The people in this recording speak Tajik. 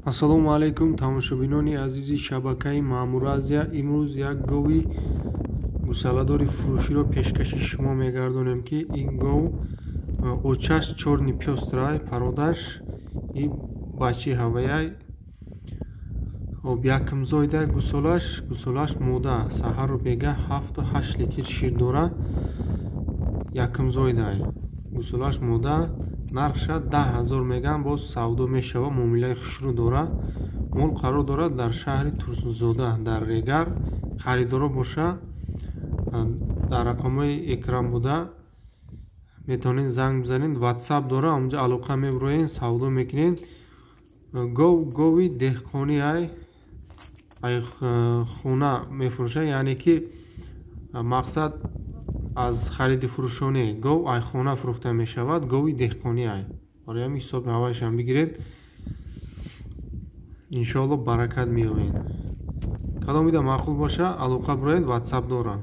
Ассалому алайкум, тамошобинони азизи шабакаи Маъмур Азия. Имрӯз як гови гусаладори фурӯширо пешкаши шумо мегардонем, ки ин гов очаш чёрный пёстрый, породаш и бачи ҳаваяй. Хоб, якумзоида гусолаш, гусолаш мода, саҳару бега 7-8 литр шир дора. Якумзоидай, гусолаш мода, нархша 10 000 меган, боз савдо мешава, муомилаи хушрӯ дора. Мол қарор дорад дар шаҳри Турсунзода, дар Регар. Харидоро боша, дар рақамҳои экран буда метавонед занг бизанед, Ватсап дора, онҷа алоқа мебироед, савдо мекунед. Гов гови деҳқонӣ ай хона мефурӯшад, яъне ки мақсад аз хариди фурӯшонӣ гов ай хона фурӯхта мешавад, гови деҳқонӣ ай. Барои ҳамин ҳисоби ҳавайшам бигиред, иншоалло, баракат меёбед. Кадом ида маъқул боша, алоқа бироед, Ватсап дорам.